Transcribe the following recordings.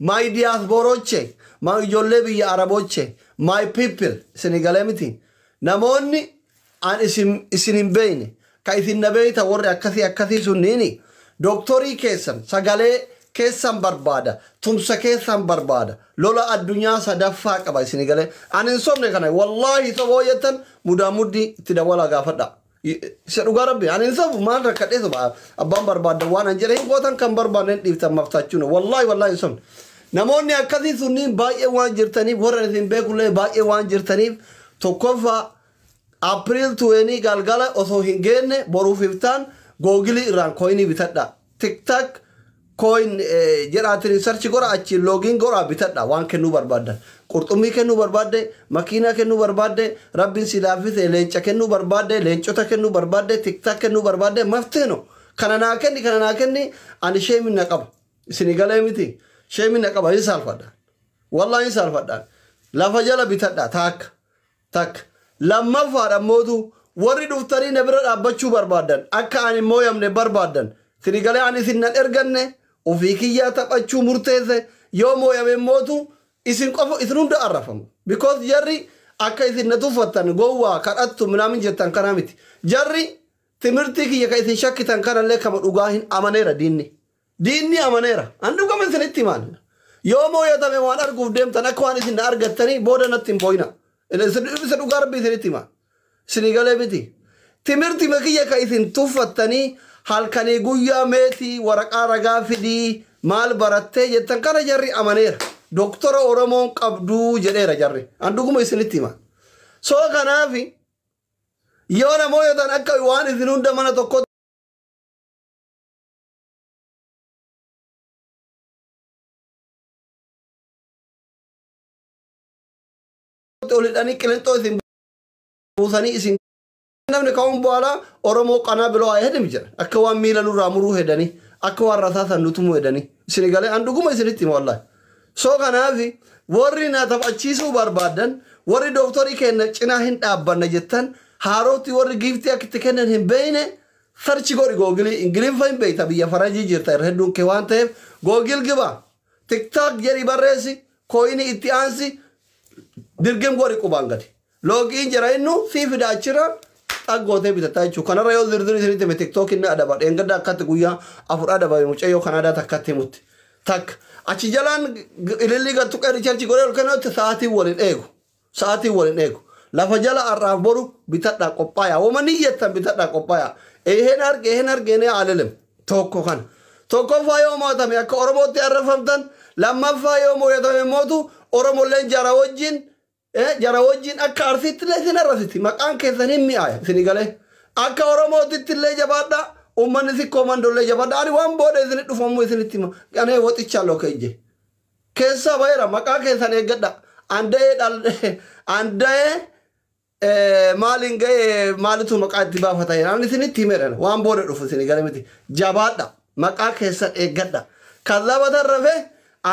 My diasporoche, my ijoollee biyya Araboche, my people, isin galee miti. Namoonni an isin hin beeyne, ka isin na beeyta, warri akkasii akkasii sunniini dooktorii keessan sagalee keessan barbaada, tumsa keessan barbaada. Lola addunyaa sadaffaa qaba, isin galee. Ani hin sobne kana, wallaahi soboo jettan mudaa muddii itti dawwalaa gaafadha. Isa dhugaa Rabbi, ani hin sobu. Maal rakkadhee soba? Abbaan barbaadda waan an jedhe hin gootan, kan barbaadne hin dhiiftan maftaachuun. Wallaahi, wallaahi hin sobne. Namoonni akkasii sunniin baay'ee waan jirtaniif, warra isin beekullee baay'ee waan jirtaniif, tokkoffaa April 20 galgala osoo hin geenne, boruuf iftaan Google irraan coinii bitadha. TikTok coin jedhaatiin search godha, achiin login godha, bitadha waan kennuu barbaaddan. Qurxummii kennuu barbaadde, makiinaa kennuu barbaadde, Rabbiin si laaffise, leenca kennuu barbaadde, leencota kennuu barbaadde, TikTok kennuu barbaadde, mafteeno. Kana naa kenni, kana naa kenni, ani sheemin na qaba. Isin galee miti. Sheemin na qaba, hin saalfadha. Wallaahi hin saalfadha. Lafa jala bitadha taakka. Takka. Lammaffaadha mootu, warri dhuftanii na bira dhaabbachuu barbaaddan, akka ani mooyamne barbaaddan, sinigalee, ani isin nan erganne, ofii kiyyaa taphachuu murteesse. Yoo mooyame mootu isin qofa, isin hunda arrafamu. Because jarri akka isin na tuffattan, gowwaa kadhattu minaamin jettan kana miti. Jarri timirtii kiyya ka isin shakkitan kanallee kama dhugaa hin amaneera diinni. Diinni amaneera. An dhugama isinitti himaan. Yoo mooyatame waan arguuf deemtan, akka waan isin na argattanii booda natti hin boo'ina. Isa dhugaa Rabbi isinitti hima. Isinii galee miti. Timirti kiyya ka isin tuffattanii halkanii guyyaa meetii waraqaa ragaa fidii maal barattee jettan kana jarri amaneera. Doktora Oromoon qabduu jedheera jarri. An dhuguma isinitti hima. So kanaafi yoo namoota akka waan isin hunda mana tokko ol hidhanii qilinxoo isin buusanii, isin namni ka'uun በኋላ Oromoo qanaa biloo haa jedhan, akka waan miila nurraa muruu hedanii, akka waan rasaasan nutumuu hedanii, isin galee, an dhuguma isinitti hima wallahi. So kanaafi warri na taphachiisuu barbaadan, warri dooktorii keenya cinaa hin dhaabbanna jettan, haarootti warri giftii akka itti kennan hin beeyne, search godhi Google. Ingiliffa hin beeyta, biyya faranjii jirta irra hedduun kee waan ta'eef, Google giba, TikTok jedhi barreessi, coinii itti aansi dirgim godhi, qubaan gadi login jira, innu sii fida, achirra xaggootee bitataa jechuudha. Kanarra yoo zirzirii isinitti hime, TikTok inni adaba dheengadda akkatti guyyaa 4 adababe mucayyoo Kanaadaa takkatti himutti. Takka achi jalaan ilillii gattu qeerri charchi godhee ol kennutti sa'aatiin waliin eegu. Sa'aatiin waliin eegu. Lafa jala har'aaf boru bitadhaa qophaayaa. Wama niyyattan bitadhaa qophaayaa. Eheen arge, eheen arge, eheen alelem. Tokko kana. Tokkoffaa yoo mo'atame akka Oromootti arrafamtan, lammaffaa yoo mo'atame mootu Oromolleen jara wajjin akka Arsiitti illee isin arrasiti, maqaan keessan hin mi'aaya. Isin galee, akka Oromootitti illee jabaadha, ummanni Sikkoo Mandollee jabaadha. Ani waan booda isin dhufamu isinitti hima. Anee woxichaa loka ije keessaa baheera. Maqaa keessan eeggadha. Anda'ee anda'ee maaliin ga'e, maalitu maqaa itti baafata? Ani isinitti himeera waan booda dhufu. Isin galee miti? Jabaadha, maqaa keessan eeggadha. ከዛ በተረፈ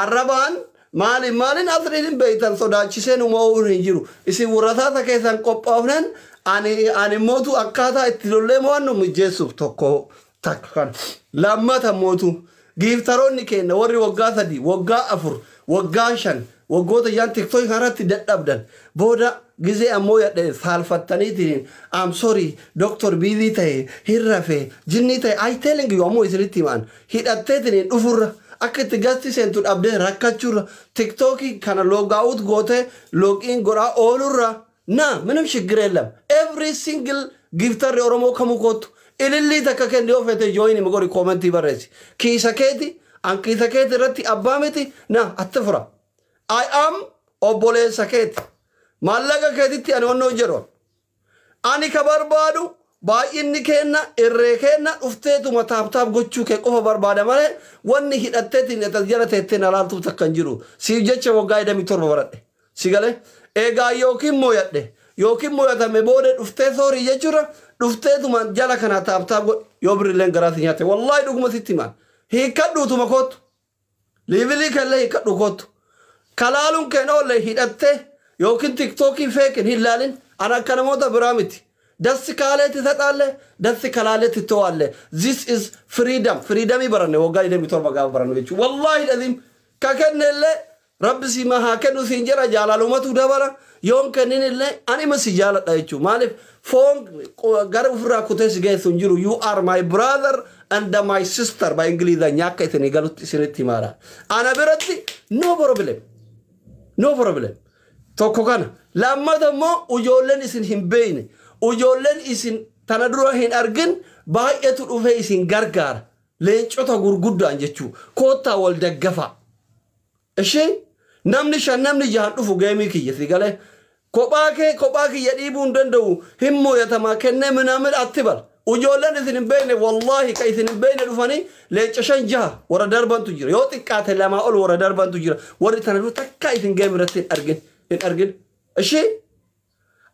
arrabaan maaliin maaliin asriin hin beeytan, sodaachiseen uumamuun hin jiru. Isin warrasaasa keessan qophaa'uudhaan ani mootu akkaataa itti lollee mo'annu mijeessuuf tokko takka kan. Lammata mootu, gifteroonni keenya warri waggaa 3, waggaa 4, waggaa 5, waggoota 5 TikTok kanarratti dadhabdan, booda gizee ammoo yadhe saalfattaniitiin, "I'm sorry doctor, busy ta'e, hin rafe, jinnii ta'e," I telling you, ammoo isinitti himaan, hidhatteetiin dhufurra, akka itti gasti seentu dhabdee rakkachuurra, TikTokii kana logout gootee login godhaa oolurra na ምንም ችግር የለም። Every single gifterri Oromoo kamuu kootu, ilillii takka kenni, yoo fete join godhi, commentii barreessi. Kiisa keeti, an kiisa keeti irratti abbaa miti na atti fura. I am obboleessa keeti. Maallaqa keetitti ani onnoo jedhu. Ani ka barbaadu baay'inni kenna irree kenna dhufteetuma tap tap gochuu kee qofa barbaada malee, wanni hidhatteetiin as jala teettee na laaltuuf takka hin jiru. Siif jecha waggaa 27 baradhe. Si galee, eegaa yookiin mooyadhe yookiin mooyatame booda dhuftee sorry jechuudha, dhufteetuma jala kana tap tap godhi. Yoo birrilleen garaa si nyaate, wallaahi dhuguma sitti himaan, hiikkadhuutuma kootu, levelii kellee hiikkadhu kootu. Kalaaluun keen oolle hidhattee yookiin TikTokii faken hin laalin. Ana akka namoota biraa miti. ደስ ካለ ትሰጣለህ፣ ደስ ካላለ ትተዋለህ። This is freedom. Freedomii baranne waggaa 27 gaafa barannu jechuudha. Wallaahi dhaziim Ka kennellee rabbi si haa kennu siin jedha, jaalalumatu dabala. Yoon kenninillee ani ima si jaaladha jechuudha. Maaliif foon gara ofirraa kutee si geessu hin jiru. You are my brother and my sister by Ingilizanya akka isinii galutti isinitti himaadha. Ana biratti no problem. No problem. Tokko kana. Lammata immoo ijoolleen isin hin beekne, ijoolleen isin tana dura hin argin baay'eetu dhufee isin gargaara. Leencota gurguddaan jechuu. Koottaa wal daggafaa. Ishee namni shan, namni jahan dhufu geemii kiyya si galee. Kophaa kee kophaa kiyya dhiibuu hin danda'u, hin mooyatamaa kennee minaamin atti bal. Ijoolleen isin hin beekne, wallaahi, ka isin hin beekne dhufanii leenca shan jaha warra darbantu jira. Yoo xiqqaate lamaa ol warra darbantu jira. Warri tana dura takkaa isin geemii irratti hin argin. Hin argin. Ishee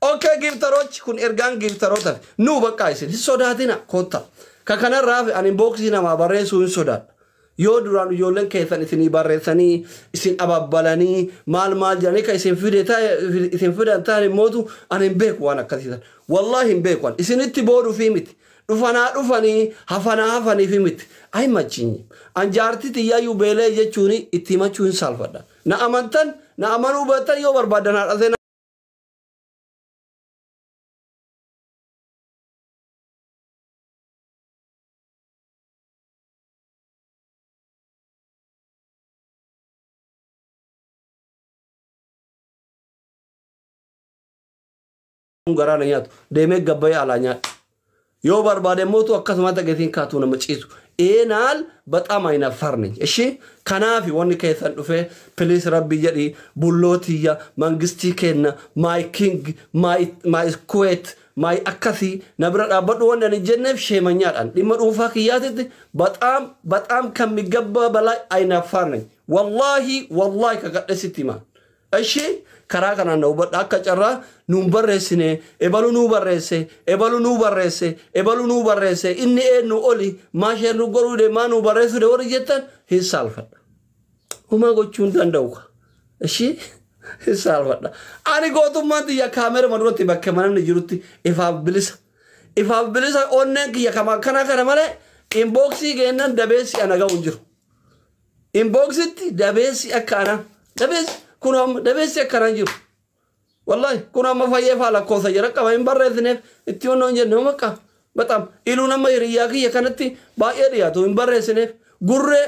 okay, gifterochi kun ergaan gifterootaaf nuu bakka isin hin sodaatina, kotta. Ka kanarraa ani inboxii namaa barreessuu hin sodaadha. Yoo duraan ijoolleen keessan isinii barreessanii isin ababbalanii maal maal jedhanii ka isin fide isin fidan ta'an immootu ani hin beeku waan akkasiisan. Wallaahi hin beeku ani. Isinitti booduu fi miti. Dhufanaa dhufanii, hafanaa hafanii fi miti. Ay machinyi. An jaartii xiyyayyuu beelee jechuun itti himachuu hin saalfadha. Na amantan, na amanuu baattan, yoo barbaadan haadha seenaa. Garaa na nyaatu deemee gabbayee alaa nyaadha. Yoo barbaade mootu akkasuma dhageetiin kaatuu nama ciisu. Eenaal በጣም አይናፋር ነኝ። እሺ kanaafi wanni keessan dhufee, please, rabbi jedhi, bullootiyya mangistii kenna, my king, my kuwait, my akkasii na bira dhaabbadhu. Wanni ani jenneef sheemanyaadhaan dhimma dhuunfaa kiyyaatitti በጣም በጣም ከሚገባ በላይ አይናፋር ነኝ። Wallaahi, wallaahi, kakadhe sitti himaa. እሺ karaa kanaan na hubadha. Akka carraa nuun barreessine, ebalu nuu barreesse, ebalu nuu barreesse, ebalu nuu barreesse, inni eenyu oli maa share nu godhuu de maa nuu barreessuu de warri jettan hin saalfadha. Homaa gochuu hin danda'u. እሺ hin saalfadha. Ani gootummaan xiyya kaameera duratti bakka mananni jirutti ifaaf bilisa. Ifaaf bilisa onneen kiyya kama akkana kana malee inboxii geennan dabeessi ana ga'u hin jiru. Inboxitti dabeessi akka ana dabeessi kun amma dabeessi akkana hin jiru. Wallahi kun amma fayyee faa lakkoofsa jira qaba, hin barreessineef itti onnoo hin jenne makka. በጣም iluun amma hiriyyaa kiyya kanatti baay'ee dhiyaatu hin barreessineef. Gurree,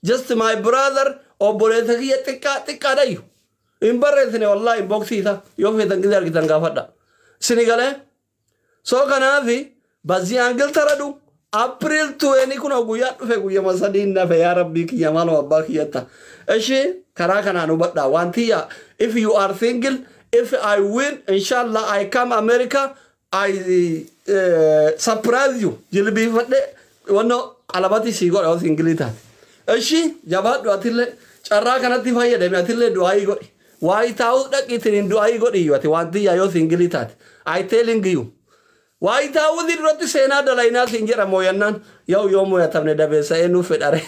just my brother, obboleessa kiyya xiqqaa xiqqaadhayyu hin barreessine. Wallahi inboxii isaa yoo feetan gisee argitan gaafadha. Sini galee soo kanaafi በዚህ angle ተረዱ። April 20 kun guyyaa dhufe, guyyama sadiin nafe. Yaa rabbii kiyya, maaloo abbaa kiyyatta. እሺ karaa kanaan hubadhaa wanti. If you are single, if I win, inshallah, I come America, I surprise you, jilbiifadhe wanno qalabati sii godha yoo single taate. እሺ jabaadhu, atillee carraa kanatti fayyadame, atillee du'aayii godhi. Waayii taa'uu dhaqiitiin du'aayii godhi ati wanti yoo single taate. I telling you. Waayii taa'uu duratti seenaa dalaynaa siin jedha mooyannaan yoo yoo mooyatamne dabeessa eenyu fedhare.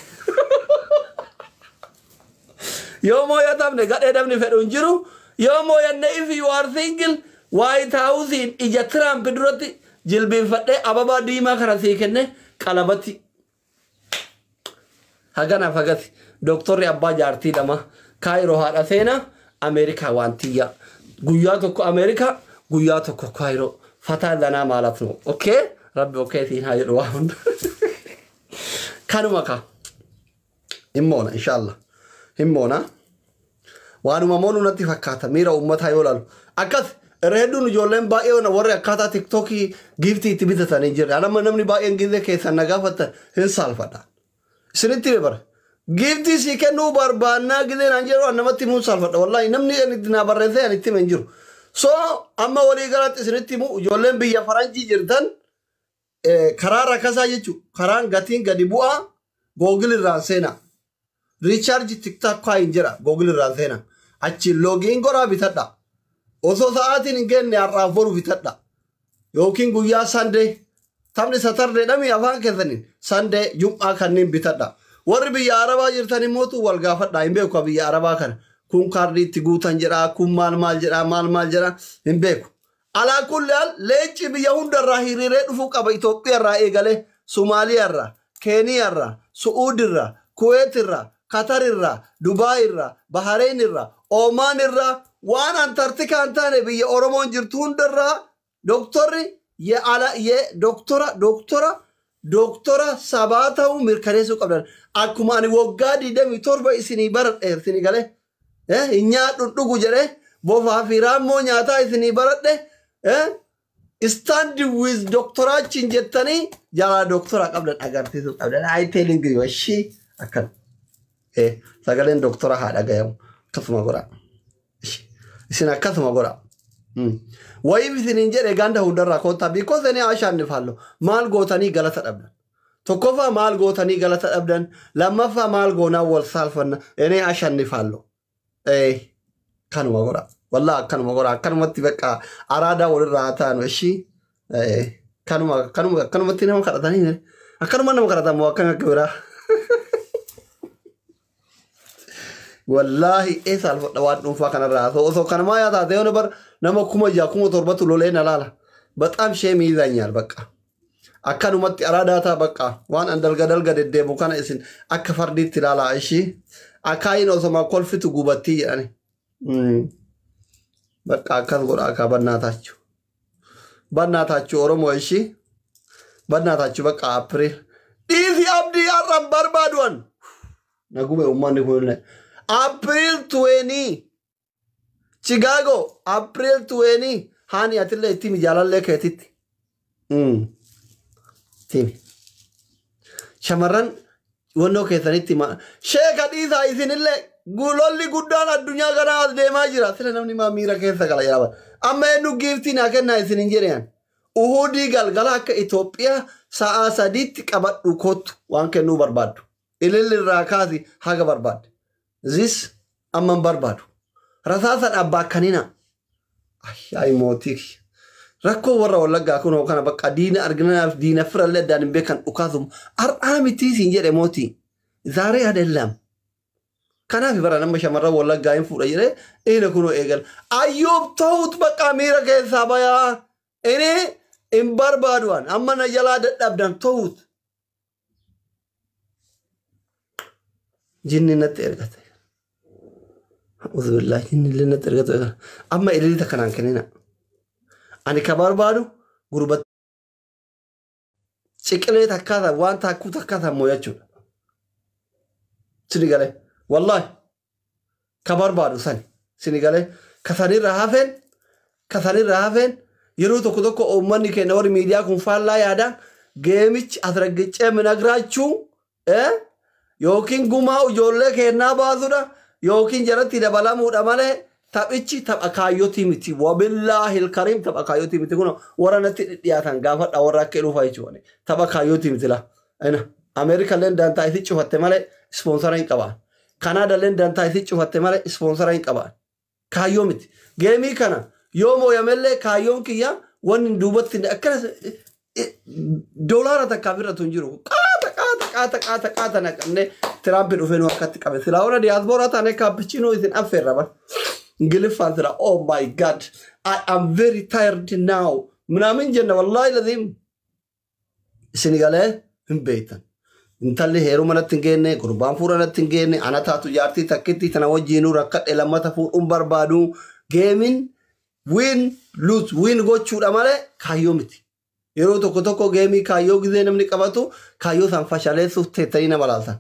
Yoo mooyatamne gadhee dabni fedhu hin jiru. Yoo mooyanne, if you are single, White Houseiin ija Trump duratti jilbiinfadhee ababaa diimaa kana sii kenne qalabatti. Haganaaf hagati dooktorri abbaa jaartii lama, Kaayiroo haadha seenaa, Ameerikaa waantiyyaa. Guyyaa tokko Ameerikaa, guyyaa tokko Kaayiroo. ፈታ ዘና ማለት ነው። Okay, rabbi okay siin haa jedhu waa hunda. Kanuma ka himmoona, inshallah himmoona. Waanuma moonuu natti fakkaata miira uummataa yoo ilaalu. Akkas irra hedduun ijoolleen baay'ee warri akkaataa TikTokii giftii itti bitatanii jira. Nama namni baay'een gizee keessan na gaafattan hin saalfadha. Isinitti hime bara. Giftii sii kennuu barbaannaa gizee naan jedhu namatti himuun saalfadha. Wallaahi namni itti naa barreessee ani itti hime hin jiru. So amma walii galatti isinitti himu, ijoolleen biyya faranjii jirtan karaa rakasaa jechuun karaan gatiin gadi bu'aa Google irraan seenaa. Recharge TikTok coin jira, Google irraan seenaa. Achi login godhaa bitadha. Osoo sa'aatiin hin genne har'aaf boru bitadha. Yookiin guyyaa Sunday, taphni Saturday dhami afaan keessaniin Sunday, jum'aa kanneen bitadha. Warri biyya Arabaa jirtan immootu wal gaafadha. Hin beeku biyya Arabaa kana. Kun kaardii itti guutan jedha, kun maal maal jedha, maal maal jedha, hin beeku. Alaa kulli haal leenci biyya hundarraa hiriiree dhufuu qaba. Itoophiyaa irraa eegalee, Somaaliyaa irraa, Keeniyaa irraa, Su'uud irraa, Kuweet irraa, Qatar irraa, Dubaay irraa, Bahrain irraa, Omaan irraa, waan Antarktikaa hin taane biyya Oromoon jirtu hundarraa doktorri ye ala ye doktora doktora doktora sabaa ta'uu mirkaneessuu qabdan. Akkuma ani waggaa 27 isinii baradhe isinii galee hin nyaadhu dhugu jedhee bofaa fi raammoo nyaataa isinii baradhe, stand with doktoraachiin jettanii jaalala doktora qabdan agarsiisuu qabdan. I telling you, ishii akkana. Sagaleen doktora haa dhagayamu. Akkasuma godhaa. Isin akkasuma godhaa. Wayiif isiniin jedhe ganda hundarraa koottaa, because እኔ አሸንፋለሁ. Maal gootanii galata dhabdan? Tokkoffaa, maal gootanii galata dhabdan? Lammaffaa, maal goonaa wal saalfanna? እኔ አሸንፋለሁ. Kanuma godhaa. Wallaa akkanuma godhaa. Akkanumatti bakka araadaa walirraa haa taanu ishii. Kanuma akkanuma akkanumatti nama kadhatanii, akkanuma nama kadhatan moo akkam akka biraa? Wallaahi eessa alfadha waan dhuunfaa kanarraa osoo kanumaa yaa taate yoona bar nama 6000 7,000tu lolee na laala. በጣም shame ይዘኛል በቃ akkanumatti araadaa ta'a bakka waan an dalga dalga deddeemu kana isin akka fardiitti ilaalaa ishii. Akaayiin osoma kolfitu gubattii jedhani. Bakka akkas godha akka በእናታችሁ በእናታችሁ Oromoo ishii, በእናታችሁ በቃ April dhiisi abdii har'an barbaaduan nagube uummanni kun April 20 Chicago, April 20. Haani atillee itti jaalallee keetitti. Timi. Shamarran wannoo keessanitti sheeka dhiisaa isinillee lolli guddaan addunyaa kanaa as deemaa jira. Sila namni maa miira keessa gala yaaba. Amma eenyu giiftii naa kennaa isin hin jedhan. Uhudii galgala akka Itoophiyaa sa'a 3tti qabadhu kottu waan kennuu barbaaddu. Ililli irraa kaasi haga barbaadde. Zis amma hin barbaadu. Rasaasan abbaa akkanina. Ay mootii. Rakkoo warra Wallaggaa kunoo kana bakka diina arginanaaf diina firallee addaan hin beekan dhukaasum. Har'aa mitii siin jedhe mootii. ዛሬ አይደለም. Kanaaf bara nama shamarran Wallaggaa hin fuudha jedhee dhiira kunoo eegala. Ayyoob ta'uut bakka miira keessaa bayaa. Inni hin barbaaduan amma na jalaa dadhabdan ta'uut. Jinni natti ergate. أعوذ بالله, jinni illee natti ergate. Amma ililita kanaan kennina. Ani ka barbaadu gurbatti ciqilee takkaata waan taakkuu takkaata moo'achuudha. Sini galee wallaahi ka barbaadu sani sini galee kasanirra hafeen yeroo tokko tokko uummanni keenya warri miidiyaa kun faallaa yaadaan geemichi asraggicee minagraachuu yookiin gumaa ijoollee kennaa baasudha yookiin jalatti dabalamuudha malee taphichi tapha kaayyotii miti. وبالله الكريم tapha kaayyotii miti. Kun warra natti dhiyaatan gaafadha, warra akka dhufa jechuudha. Tapha kaayyotii miti la. Ameerikalleen dantaa isi cufatte malee ispoonsara hin qabaan. Kanaadalleen dantaa isi cufatte malee ispoonsara hin qabaan. Kaayyoo miti. Geemii kana yoo mooyamellee kaayyoon kiyya wanni duubatti akkana doolaara takkaaf irratti hin jiru. Qaata qaata qaata qaata qaata naqannee Tiraampi dhufee nu harkatti qabe. Silaa warra diyaaspooraa taane kaappichiinoo isin affeerra bar. Ingiliffaan sila, "Oh my God, I am very tired now," ምናምን jenna. Wallaahi laziim isin galee hin beektan. Intalli heeruma natti hin geenne, gurbaan fuudha natti hin geenne, ana taatu jaartii takkitti tana wajjiinuu rakkadhe, lammata fuudhuun barbaadu. Geemiin win lose win gochuudha malee kaayyoo miti. Yeroo tokko tokko geemii kaayyoo gizee namni qabatu kaayyoo san fashaleessuuf teettanii nama laaltan.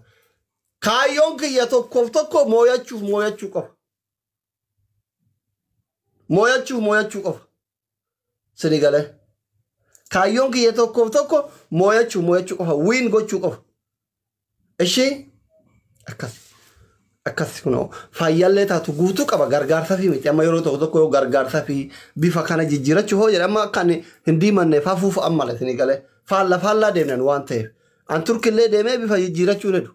Kaayyoon kiyya tokkoof tokko mooyachuuf mooyachuu qofa. Mooyachuuf mooyachuu qofa. Sini galee. Kaayyoon kiyya tokkoof tokko mooyachuu mooyachuu qofa. Win gochuu qofa. Ishii akkas akkas kunoo faayyaallee taatu guutuu qaba gargaarsa fi miti. Amma yeroo tokko tokko yoo gargaarsa fi bifa kana jijjiirachuu hoo jedhe, amma akka ani hin diimanneef hafuuf amma sini galee faalla faallaa deemnan waan ta'eef an Turkillee deemee bifa jijjiirachuu hedu,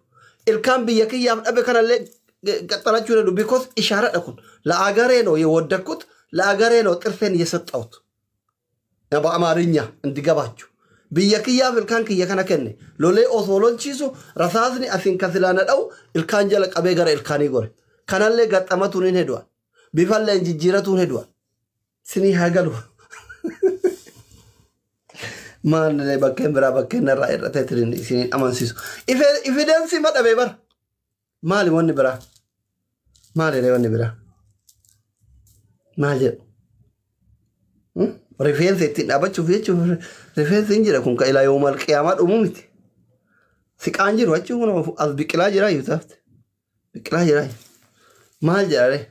ilkaan biyya kiyyaaf dhabe kanallee qaxxalachuu hedu, because ishaaradha kun ለአገሬ ነው የወደኩት፣ ለአገሬ ነው ጥርሴን የሰጠሁት። በአማርኛ እንዲገባችሁ biyya kiyyaaf ilkaan kiyya kana kenne. Lolee osoo lolchiisu rasaasni asiin kasilaana dha'u ilkaan jala qabee gara ilkaanii gore. Kanallee gaxxamatuun hin hedu'an, bifallee hin jijjiiratuun hedu'an. Sinii haa galu. Maallee bakkeen biraa bakkeen narraa irratee isiniin amansiisu. Evidence ma dhabee bara. Maali wanni biraa? Maali ree wanni biraa? Maal jedhu? Rifeensa ittiin dhaabachuuf jechuun rifeensi hin jira kun ka ilaa yoomal qiyaamaa dhumuu miti. Siqaan jiru achi kun as biqilaa jira iyyuu taafte. Biqilaa jira. Maal jedha ree?